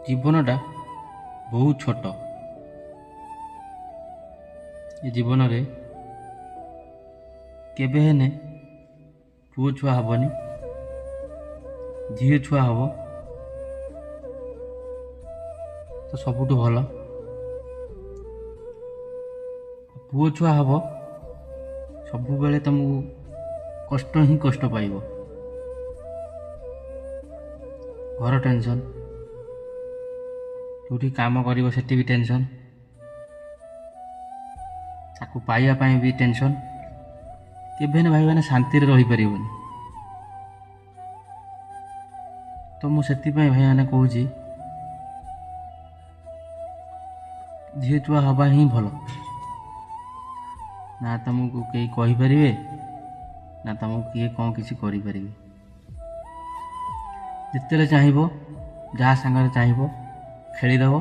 ଜୀବନଟା ବହୁତ ଛୋଟ। ଏ ଜୀବନରେ କେବେ ହେଲେ ପୁଅ ଛୁଆ ହେବନି, ଝିଅ ଛୁଆ ହେବ ତ ସବୁଠୁ ଭଲ। ପୁଅ ଛୁଆ ହେବ, ସବୁବେଳେ ତୁମକୁ କଷ୍ଟ ହିଁ କଷ୍ଟ ପାଇବ। ଘର ଟେନସନ୍, ଯେଉଁଠି କାମ କରିବ ସେଠି ବି ଟେନସନ୍, ତାକୁ ପାଇବା ପାଇଁ ବି ଟେନସନ୍। କେବେ ହେଲେ ଭାଇମାନେ ଶାନ୍ତିରେ ରହିପାରିବନି। ତ ମୁଁ ସେଥିପାଇଁ ଭାଇମାନେ କହୁଛି, ଝିଅ ଛୁଆ ହେବା ହିଁ ଭଲ। ନା ତୁମକୁ କେହି କହିପାରିବେ, ନା ତୁମକୁ କିଏ କ'ଣ କିଛି କରିପାରିବେ। ଯେତେବେଳେ ଚାହିଁବ, ଯାହା ସାଙ୍ଗରେ ଚାହିଁବ ଖେଳିଦେବ।